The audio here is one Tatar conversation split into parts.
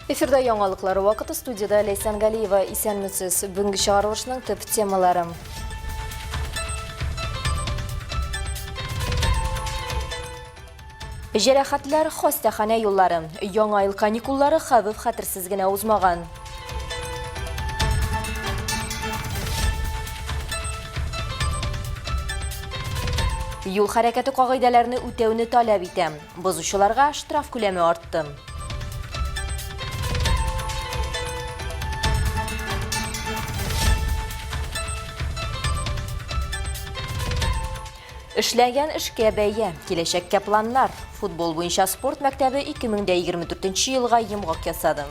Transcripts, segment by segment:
Эфирда яңалыклар вакыты студиядә Ләйсән Галиева. Исәнмесез. Бүгенге чыгарылышның төп темалары. Җәрәхәтләр, хастаханә юллары. Яңа ел каникуллары хәвеф-хәтерсез генә узмаган. Юл хәрәкәте кагыйдәләрне үтәүне таләп итә. Бозучыларга штраф күләме артты. Эшләгән эшкә бәя, киләчәккә планнар. Футбол буенча спорт мәктәбе 2024 елга йомгак ясады.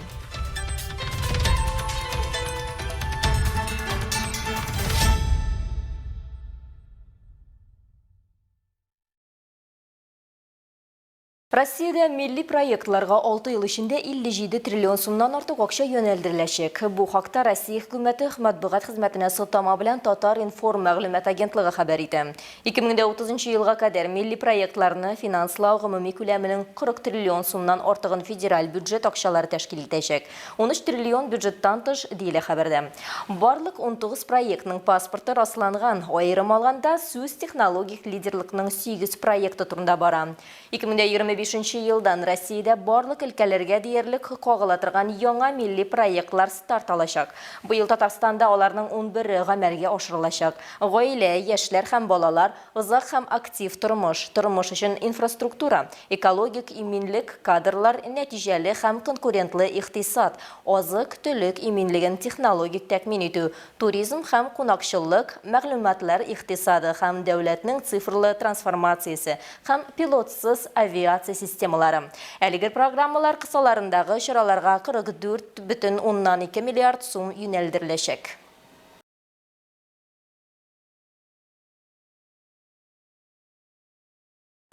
Россиядә милли проектларга 6 ел эчендә 57 триллион сумнан артык акча юнәлдереләчәк. Бу хакта Россия хөкүмәте матбугат хезмәтенә сылтама белән Татар-информ мәгълүмат агентлыгы хәбәр итә. 2030 елга кадәр милли проектларны финанслау гомуми күләменең 40 триллион сумнан артыгын федераль бюджет акчалары тәшкил итәчәк. 13 триллион бюджеттан тыш, диелә хәбәрдә. Барлык 19 проектның паспорты расланган, аерым алганда, сүз технологик лидерлыкның 8 проекты турында бара. 2025 елдан Россиядә барлык өлкәләргә диярлек кагыла торган яңа милли проектлар старт алачак. Быел Татарстанда аларның унбере гамәлгә ашырылачак. Гаилә, яшьләр һәм балалар, озак һәм актив тормыш, тормыш өчен инфраструктура, Экологик иминлек, кадрлар, нәтиҗәле һәм конкурентлы икътисад, азык-төлек иминлеген технологик тәэмин итү, туризм һәм кунакчыллык, мәгълүматлар икътисады һәм дәүләтнең цифрлы трансформациясе һәм пилотсыз авиация системалары. Әлеге программалар кысаларындагы чараларга 44,2 миллиард сум юнәлдереләчәк.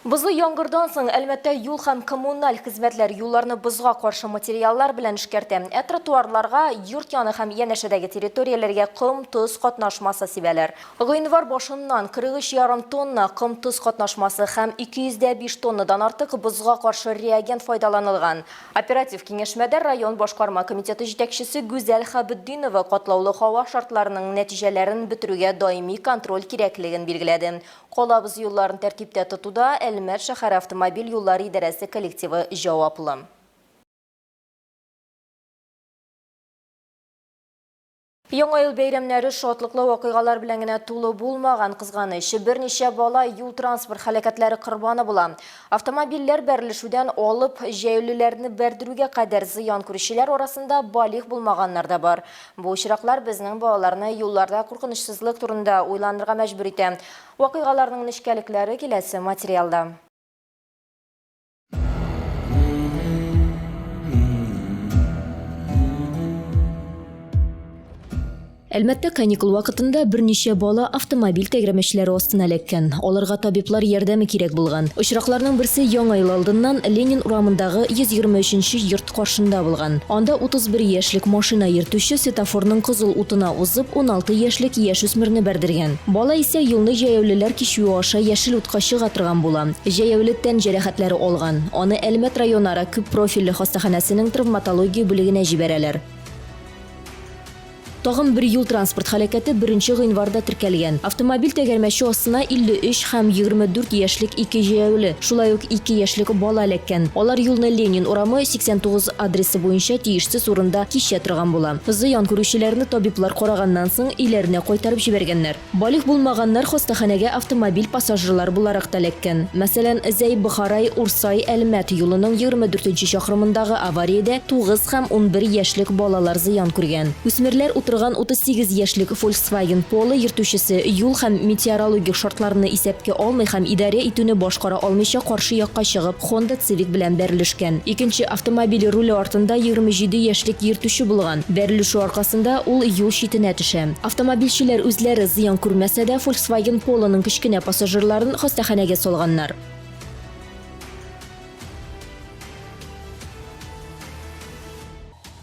Бозлы яңгырдан соң Әлмәттә юл һәм коммуналь хезмәтләр юлларны бозга каршы материаллар белән эшкәртә. Ә тротуарларга, йорт яны һәм янәшәдәге территорияләргә ком-тоз катнашмасы сибәләр. Гыйнвар башыннан 43 ярым тонна ком-тоз катнашмасы һәм 205 тоннадан артык бозга каршы реагент файдаланылган. Оператив киңәшмәдә район башкарма комитеты җитәкчесе Гүзәл Хәбетдинова катлаулы һава шартларының нәтиҗәләрен бетерүгә даими контроль кирәклеген билгеләде. Калабыз юлларын тәртиптә тотуда Әлмәт шәһәре автомобиль юллары идарәсе коллективы җаваплы. Яңа ел бәйрәмнәре шатлыклы вакыйгалар белән генә тулы булмаган, кызганыч. Берничә бала юл-транспорт һәлакәтләре корбаны була. Автомобильләр бәрелешүдән алып, җәяүлеләрне бәрдерүгә кадәр зыян күрүчеләр арасында балигъ булмаганнар да бар. Бу очраклар безнең балаларны юлларда куркынычсызлык турында уйланырга мәҗбүр итә. Вакыйгаларның нечкәлекләре киләсе материалда. Әлмәттә каникул вакытында берничә бала автомобиль тәгәрмәчләре астына эләккән. Аларга табиблар ярдәме кирәк булган. Очракларның берсе Яңа ел алдыннан Ленин урамындагы 123 нче йорт каршында булган. Анда 31 яшьлек машина йөртүче светофорның кызыл утына узып, 16 яшьлек яшүсмерне бәрдергән. Бала исә юлны җәяүлеләр кичүе аша яшел утка чыга торган була. Җәяүле тән җәрәхәтләре алган. Аны Әлмәт районара күппрофильле хастаханәсенең травматология бүлегенә җибәрәләр. Тагын бер юл-транспорт һәлакәте беренче гыйнварда теркәлгән. Автомобиль тәгәрмәче астына 53 һәм 24 яшьлек ике җәяүле, шулай ук ике яшьлек бала эләккән. Алар юлны Ленин урамы, 89 адресы буенча тиешсез урында кичә торган була. Зыян күрүчеләрне табиблар караганнан соң, өйләренә кайтарып җибәргәннәр. Балигъ булмаганнар хастаханәгә автомобиль пассажирлары буларак та эләккән. Мәсәлән, Зәй-Бохарай, Урсай, Әлмәт юлының 24 нче чакрымындагы авариядә 9 һәм 11 яшьлек балалар зыян күргән. Үсмерләр утырган 38 яшьлек Volkswagen Polo йөртүчесе юл һәм метеорологик шартларны исәпкә алмый һәм идарә итүне башкара алмыйча каршы якка чыгып Honda Civic белән бәрелешкән. Икенче автомобиль руле артында 27 яшьлек йөртүче булган. Бәрелешү аркасында ул юл читенә төшә. Автомобильчеләр үзләре зыян күрмәсә дә, Volkswagen Polo ның кечкенә пассажирларын хастаханәгә салганнар.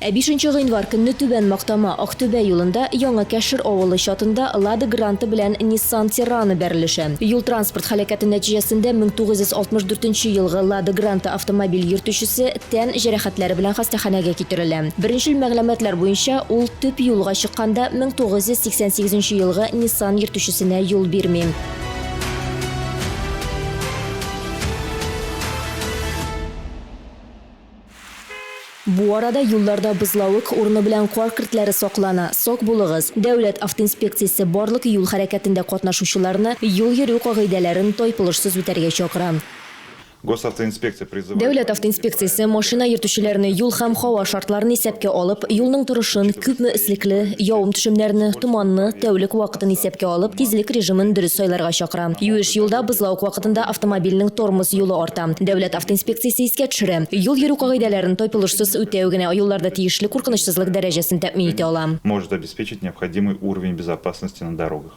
Ә бишенче гыйнвар көнне Түбән Мактама, Актүбә юлында Яңа Кәшер авылы чатында Лада Гранта белән Ниссан Террано бәрелешә. Юл-транспорт һәлакәте нәтиҗәсендә 1964 нче елгы Лада Гранта автомобиль йөртүчесе тән җәрәхәтләре белән хастаханәгә китерелә. Беренчел мәгъләматлар буенча, ул төп юлга чыкканда 1988 нче елгы Ниссан йөртүчесенә юл бирми. Бу арада юлларда бозлавык, урыны белән кар кертләре саклана. Сак булыгыз! Дәүләт автоинспекциясе барлык юл хәрәкәтендә катнашучыларны юл йөрү кагыйдәләрен тайпылышсыз үтәргә чакыра. Госавтоинспекция призывает Дәүләт автоинспекциясе машина йөртүчеләрне юл һәм һава шартларын исәпкә алып, юлның торышын, күпме өслекле, явым-төшемнәрне, томанны, тәүлек вакытын исәпкә алып, тизлек режимын дөрес сайларга чакыра. Юеш юлда бозлавык вакытында автомобильнең тормоз юлы арта. Дәүләт автоинспекциясе искә төшерә, юл йөрү кагыйдәләрен тайпылышсыз үтәү генә юлларда тиешле куркынычсызлык дәрәҗәсен тәэмин итә ала. Может обеспечить необходимый уровень безопасности на дорогах.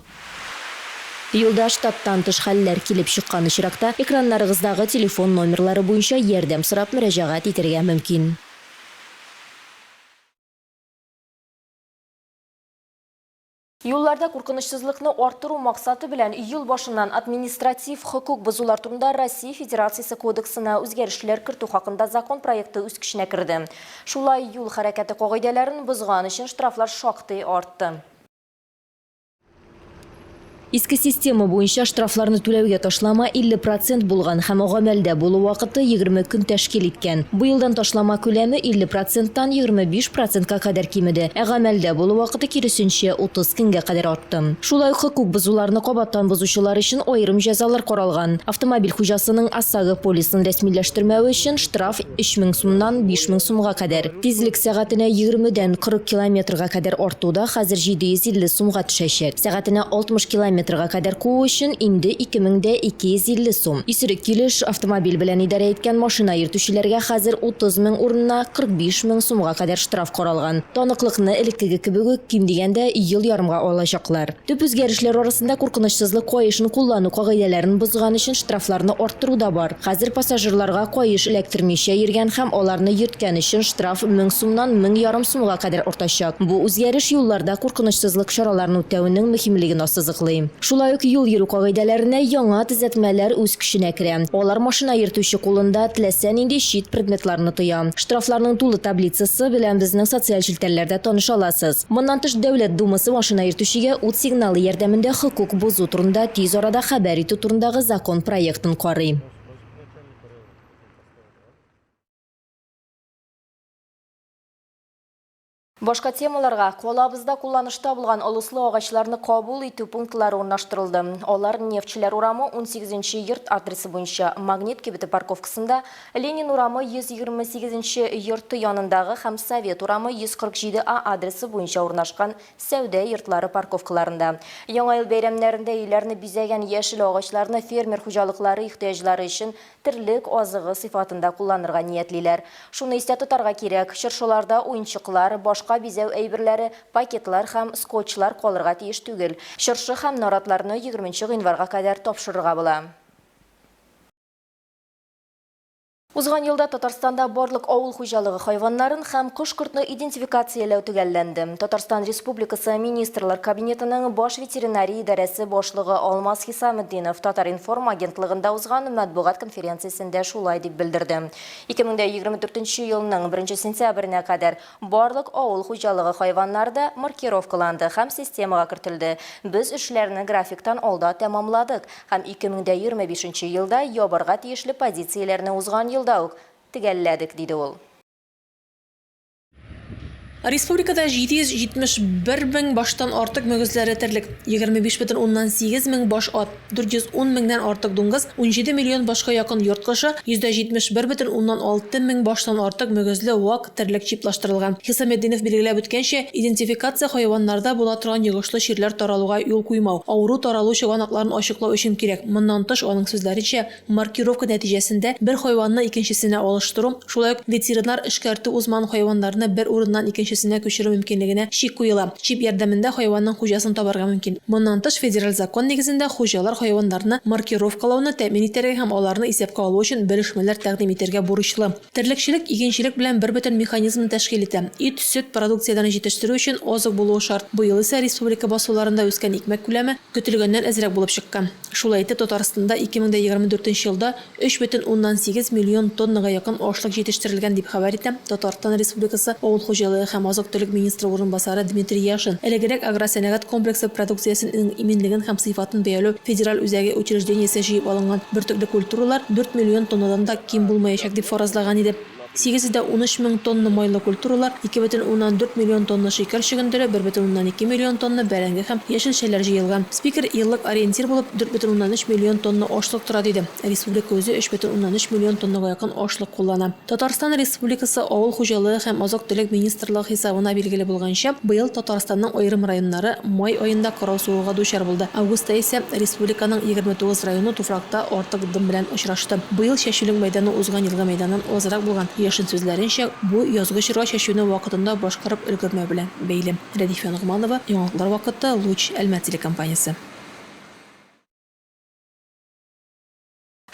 Юлда штаттан тыш хәлләр килеп чыккан очракта, экраннарыгыздагы телефон номерлары буенча ярдәм сорап мөрәҗәгать итәргә мөмкин. Юлларда куркынычсызлыкны арттыру максаты белән июль башыннан административ хокук бозулар турында Россия Федерациясе Кодексына үзгәрешләр кертү хакында закон проекты үз көченә керде. Шулай, юл хәрәкәте кагыйдәләрен бозган өчен штрафлар шактый артты. Иске система буенча штрафларны түләүгә ташлама 50 процент булган һәм гамәлдә булу вакыты 20 көн тәшкил иткән. Быелдан ташлама күләме 50 проценттан 25 процентка кадәр кимеде, ә гамәлдә булу вакыты, киресенчә, 30 көнгә кадәр артты. Шулай ук хокук бозуларны кабаттан бозучылар өчен аерым җәзалар каралган. Автомобиль хуҗасының ОСАГО полисын рәсмиләштермәве өчен штраф 3000 сумнан 5000 сумга кадәр. Тизлек сәгатенә егермедән 40 километрга кадәр арту да хәзер 750 сумга төшәчәк. Сәгатенә 60 километрга кадәр куу өчен инде 2250 сум. Исерек килеш автомобиль белән идарә иткән машина йөртүчеләргә хәзер 30 мең урынына 45 мең сумга кадәр штраф каралган. Таныклыкны элеккеге кебек үк ким дигәндә ел ярымга алачаклар. Төп үзгәрешләр арасында куркынычсызлык каешын куллану кагыйдәләрен бозган өчен штрафларны арттыру да бар. Хәзер пассажирларга каеш эләктермичә йөргән һәм аларны йөрткән өчен штраф 1000 сумнан 1500 сумга кадәр артачак. Бу үзгәреш юлларда куркынычсызлык чараларын үтәүнең мөһимлеген ассызыклый. Шулай ук юл йөрү кагыйдәләренә яңа төзәтмәләр үз көченә керә. Алар машина йөртүче кулында теләсә нинди чит предметларны тыя. Штрафларның тулы таблицасы белән безнең социаль челтәрләрдә таныша аласыз. Моннан тыш, Дәүләт Думасы машина йөртүчегә ут сигналы ярдәмендә хокук бозу турында тиз арада хәбәр итү турындагы закон проектын карый. Башка темаларга, Калабызда кулланышта булган ылыслы агачларны кабул итү пунктлары урнаштырылды. Алар Нефтьчеләр урамы 18 нче йорт адресы буенча Магнит кибете парковкасында, Ленин урамы 128 нче йорты янындагы һәм Совет урамы 147 А адресы буенча урнашкан сәүдә йортлары парковкаларында. Яңа ел бәйрәмнәрендә өйләрне бизәгән яшел агачларны фермер хуҗалыклары ихтыяҗлары өчен терлек азыгы сыйфатында кулланырга ниятлиләр. Шуны истә тотарга кирәк, чыршыларда уенчыклар, башка бизәү әйберләре, пакетлар һәм скотчлар калырга тиеш түгел. Чыршы һәм наратларны 20 гыйнварга кадәр тапшырырга була. Узган елда Татарстанда барлык авыл хуҗалыгы хайваннарын һәм кош-кортны идентификацияләү төгәлләнде. Татарстан Республикасы Министрлар Кабинетының Баш ветеринария идарәсе башлыгы Алмаз Хисаметдинов Татар-информ агентлыгында узган матбугат конференциясендә шулай дип белдерде. 2024 елның 1 сентябренә кадәр барлык авыл хуҗалыгы хайваннары да маркировкаланды һәм системага кертелде. Без эшләрне графиктан алда тәмамладык. Һәм 2025 нче елда ябарга тиешле позицияләрне узган елда үк төгәлләдек, диде ул. Республикада 771 мең баштан артык мөгезле терлек, 25,8 мең баш ат, 410 меңнән артык дуңгыз, 17 миллион башка якын йорт кошы, 71,6 мең баштан артык мөгезле вак терлек чиплаштырылган. Хисаметдинов билгеләп үткәнчә, идентификация хайваннарда була торган йогышлы чирләр таралуга юл куймау, авыру таралу чыганакларын ачыклау өчен кирәк. Моннан тыш, аның сүзләренчә, маркировка нәтиҗәсендә бер хайванны икенчесенә алыштыру, шулай ук ветеринар эшкәртү узмаган хайваннарны бер урыннан икенчесенә икенчесенә күчерү мөмкинлегенә чик куела. Чип ярдәмендә хайванның хуҗасын табарга мөмкин. Моннан тыш, федераль закон нигезендә хуҗалар хайваннарны маркировкалауны тәэмин итәргә һәм аларны исәпкә алу өчен белешмәләр тәкъдим итәргә бурычлы. Терлекчелек игенчелек белән бербөтен механизмны тәшкил итә. Ит, сөт продукцияләрен җитештерү өчен азык булуы шарт. Быел исә республика басуларында үскән икмәк күләме көтелгәннән әзрәк булып чыккан. Шулай итеп, Татарстанда 2024 елда 3,8 миллион тоннага якын ашлык җитештерелгән, дип хәбәр итә Татарстан Республикасы Авыл хуҗалыгы һәм азык-төлек министры урынбасары Дмитрий Яшин. Элегрәк Агросәнәгать комплексы продукциясенең иминлеген һәм сыйфатын бәяләү федераль үзәге учреждениесе җыеп алынган бөртекле культуралар 4 миллион тоннадан да ким булмаячак дип фаразлаган иде. 813 мең тонна майлы культуралар, 2,4 миллион тонна шикәр чөгендере, 1,2 миллион тонна бәрәңге һәм яшелчәләр җыелган. Спикер еллык ориентир булып 4,3 миллион тонна ашлык тора, диде. Республика үзе 3,3 миллион тоннага якын ашлык куллана. Татарстан Республикасы Авыл хуҗалыгы һәм азык-төлек министрлыгы хисабына билгеле булганча, быел Татарстанның аерым районнары май аенда кырау сугуга дучар булды. Августта исә республиканың 29 районы туфракта артык дым белән очрашты. Быел чәчүнең мәйданы узган елгы мәйданнан азрак булган. Яшин сүзләренчә, бу язгы чорга чәчүне вакытында башкарып өлгермәү белән бәйле. Рәдифә Ногманова, Яңалыклар вакыты, Луч, Әлмәт телекомпаниясе.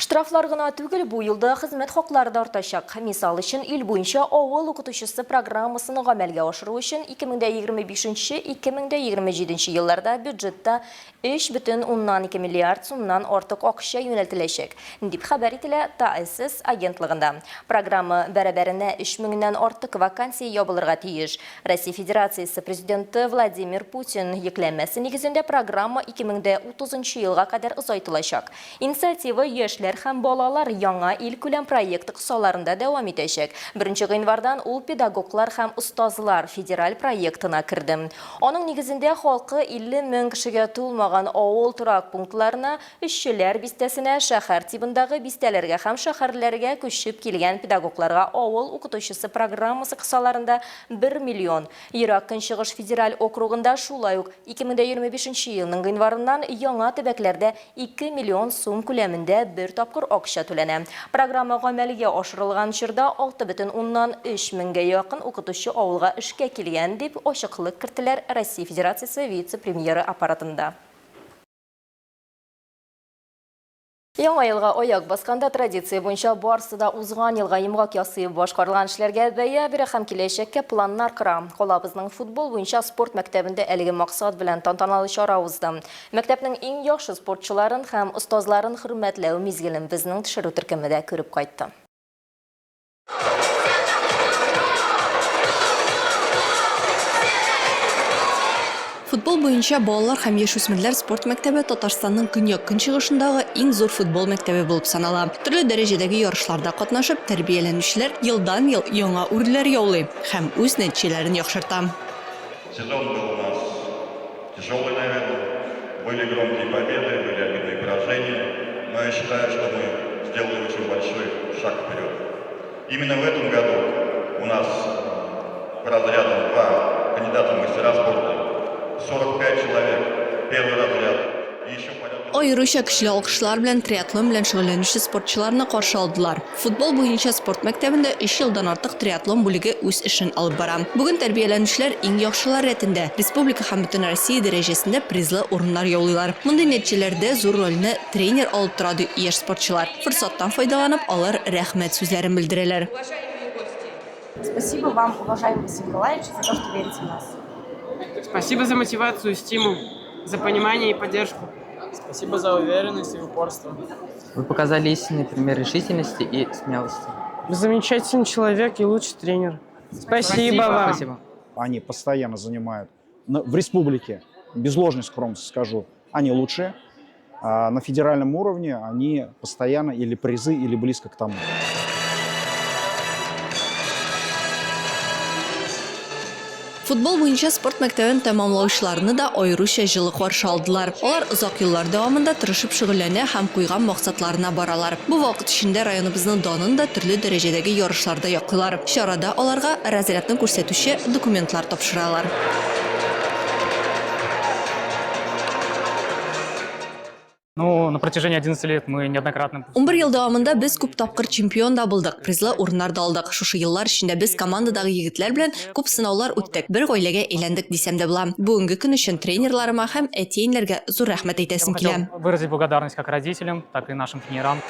Штрафлар гына түгел, бу елда хезмәт хаклары да артачак. Мисал өчен, ил буенча авыл укытучысы программасын гамәлгә ашыру өчен 2025-2027 елларда бюджетта 3,2 миллиард сумнан артык акча юнәлтеләчәк, дип хәбәр ителә ТАСС агентлыгында. Программа бәрабәренә 3 меңнән артык вакансия ябылырга тиеш. Россия Федерациясе Президенты Владимир Путин йөкләмәсе нигезендә программа 2030 елга кадәр озайтылачак. Инициатива Яшьләр һәм балалар яңа илкүләм проекты кысаларында дәвам итәчәк. Беренче гыйнвардан ул Педагоглар һәм остазлар федераль проектына керде. Аның нигезендә халкы 50 мең кешегә тулмаган авыл торак пунктларына, эшчеләр бистәсенә, шәһәр тибындагы бистәләргә һәм шәһәрләргә күчеп килгән педагогларга авыл укытучысы программасы кысаларында бер миллион, Ерак Көнчыгыш федераль округында шулай ук 2025 нче елның гыйнварыннан яңа төбәкләрдә 2 миллион сум күләмендә бер тапкыр акча түләнә. Программа гамәлгә ашырылган чорда 6,3 меңгә якын укытучы авылга эшкә килгән, дип ачыклык керттеләр Россия Федерациясе вице-премьеры аппаратында. Яңа елга аяк басканда традиция буенча барсы да узган елга йомгак ясый, башкарылган эшләргә бәя бирә һәм киләчәккә планнар кора. Калабызның футбол буенча спорт мәктәбендә әлеге максат белән тантаналы чара узды. Мәктәпнең иң яхшы спортчыларын һәм остазларын хөрмәтләү мизгелен безнең төшерү төркеме дә күреп кайтты. Футбол буенча балалар һәм яшүсмерләр спорт мәктәбе Татарстанның көньяк-көнчыгышындагы иң зур футбол мәктәбе булып санала. Төрле дәрәҗәдәге ярышларда катнашып, тәрбияләнүчеләр елдан-ел яңа үрләр яулый һәм үз нәтиҗәләрен яхшырта. Сезон был у нас тяжелый, наверное. Были громкие победы, были обидные поражения. Но я считаю, что мы сделали очень большой шаг вперед. Именно в этом году у нас по разрядам два кандидата в мастера спорта, 45 человек, первый разряд, и еще порядка... Аеруча көчле алкышлар белән триатлон белән шөгыльләнүче спортчыларны каршы алдылар. Футбол буенча спорт мәктәбендә өч елдан артык триатлон бүлеге үз эшен алып бара. Бүген тәрбияләнүчеләр иң яхшылар рәтендә, республика һәм бөтенроссия дәрәҗәсендә призлы урыннар яулыйлар. Мондый нәтиҗәләрдә зур рольне тренер алып тора, ди яшь спортчылар. Форсаттан файдаланып, алар рәхмәт сүзләрен белдерәләр. Спасибо вам, уважаемый Василий Николаевич, за то, что верите в нас. Спасибо за мотивацию, стимул, за понимание и поддержку. Спасибо за уверенность и упорство. Вы показали истинный пример решительности и смелости. Вы замечательный человек и лучший тренер. Спасибо вам. Спасибо. Они постоянно занимают в республике, без ложной скромности скажу, они лучшие. А на федеральном уровне они постоянно или призы, или близко к тому. Футбол буенча спорт мәктәбен тәмамлаучыларны да аеруча җылы каршы алдылар. Алар озак еллар дәвамында тырышып шөгыльләнә һәм куйган максатларына баралар. Бу вакыт эчендә районыбызның данын да төрле дәрәҗәдәге ярышларда яклыйлар. Чарада аларга разрядны күрсәтүче документлар тапшыралар. Ну, на протяжении 11 лет мы неоднократно... 11 ел дәвамында без күп тапкыр чемпион да булдык, призлы урыннар да алдык. Шушы еллар эчендә без командадагы егетләр белән күп сынаулар үттек, бер гаиләгә әйләндек дисәм дә була. Бүгенге көн өчен тренерларыма һәм әти-әниләргә зур рәхмәт әйтәсем килә. Выразить благодарность как родителям, так и нашим тренерам.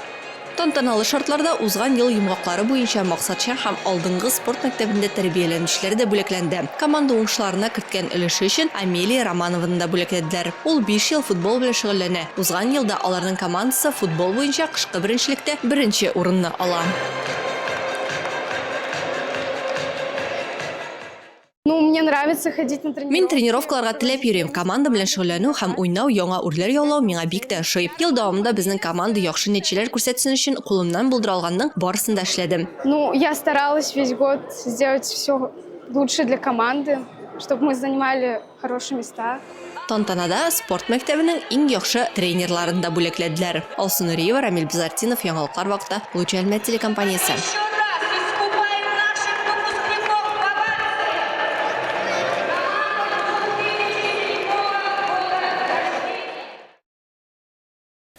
Тантаналы шартларда узган ел йомгаклары буенча максатчан һәм алдынгы спорт мәктәбендә тәрбияләнүчеләр дә бүләкләнде. Команда уңышларына керткән өлеше өчен Амелия Романованы да бүләкләделәр. Ул биш ел футбол белән шөгыльләнә. Узган елда аларның командасы футбол буенча кышкы беренчелектә беренче урынны ала. Ну, мне нравится ходить на тренировки. Мин тренировкаларга теләп йөрим. Команда белән шөгыльләнү һәм уйнау, яңа үрләр яулау миңа бик тә ошый. Ел дәвамында безнең команда яхшы нәтиҗәләр күрсәтсен өчен кулымнан булдыра алганның барысын да эшләдем. Ну, я старалась весь год сделать все лучше для команды, чтобы мы занимали хорошие места. Тантанада спорт мәктәбенең иң яхшы тренерларын да бүләкләделәр. Алсу Нуриева, Рамил Бизартдинов, Яңалыклар вакыты, Луч Әлмәт телекомпаниясе.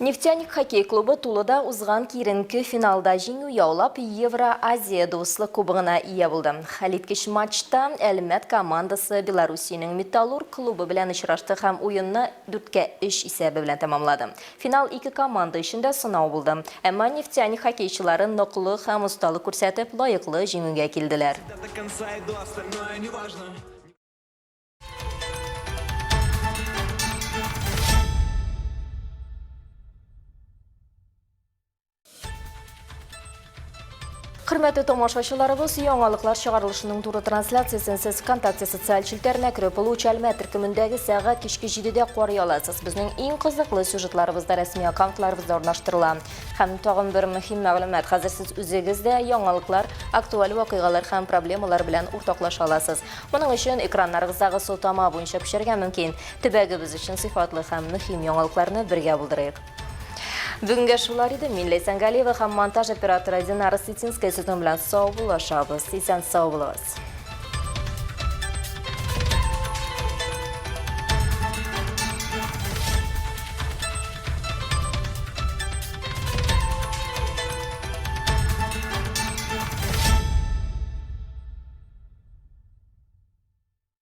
Нефтяник хоккей клубы Тулыда узган киеренке финалда җиңү яулап, Евро-Азия дуслык кубогына ия булды. Хәлиткеч матчта Әлмәт командасы Белоруссиянең Металлург клубы белән очрашты һәм уенны 4-кә 3 исәбе белән тәмамлады. Финал ике команда өчен дә сынау булды. Әмма Нефтяник хоккейчылары ныклык һәм осталык күрсәтеп, лаеклы җиңүгә килделәр. Хөрмәтле тамашачыларыбыз, яңалыклар чыгарылышының туры трансляциясен сез ВКонтакте социаль челтәренә кереп, Луч Әлмәт төркемендәге сәгать кичке 7-дә карый аласыз. Безнең иң кызыклы сюжетларыбыз да рәсми аккаунтларыбызда урнаштырыла. Һәм тагын бер мөһим мәгълүмат, хәзер сез үзегез дә яңалыклар, актуаль вакыйгалар һәм проблемалар белән уртаклаша аласыз. Моның өчен экраннарыгыздагы сылтама буенча күчәргә мөмкин. Төбәгебез өчен сыйфатлы һәм мөһим яңалыкларны бергә булдырыйк. Бүгенгә шулар иде. Мин Ләйсән Галиева һәм монтаж операторы Динара Сытинская сезнең белән саубуллашабыз. Исән сау булыгыз.